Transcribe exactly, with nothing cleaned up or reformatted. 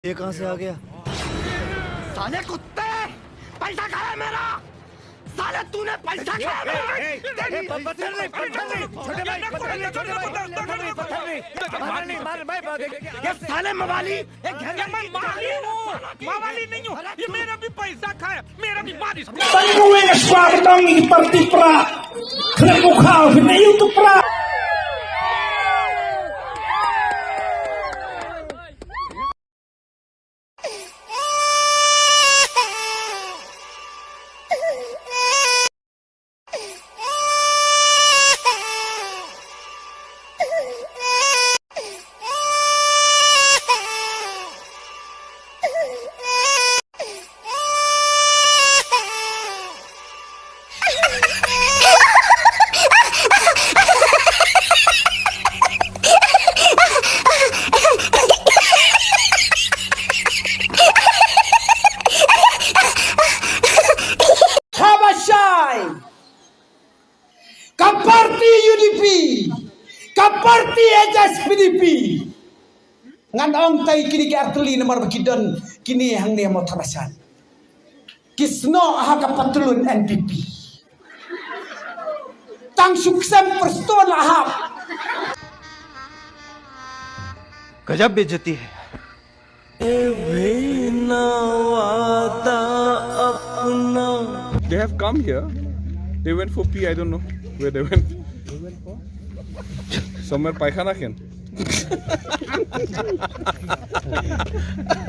ये कहाँ से आ गया? साले कुत्ते, पैसा खाया मेरा। साले तूने पैसा खाया मेरा। ए, ए, ए, पत्थर नहीं, पत्थर नहीं, छोटे भाई, पत्थर नहीं, छोटे भाई, पत्थर नहीं, पत्थर नहीं, पत्थर नहीं, मार, मार, मार, मार, ये साले मवाली, ये घर ये मैं माली हूँ, मवाली नहीं हूँ। ये मेरा भी पैसा खाया, मेरा भी मालिश। Tang wi na swa ba tang i parti pra. Khlem u kha u ne yu tu pra. Thabashai. Ka parti U D P, ka parti H S P D P. Ngan ong tai kine ki artylli namar ba ki don kine hangne mo thabashan. Ki snoh ha ka patlun N P P. Tang shu ksem pyrshah la hap. गजब बेइज्जती है। They have come here. They went for pee. I don't know where they went. Somewhere paikhana khen.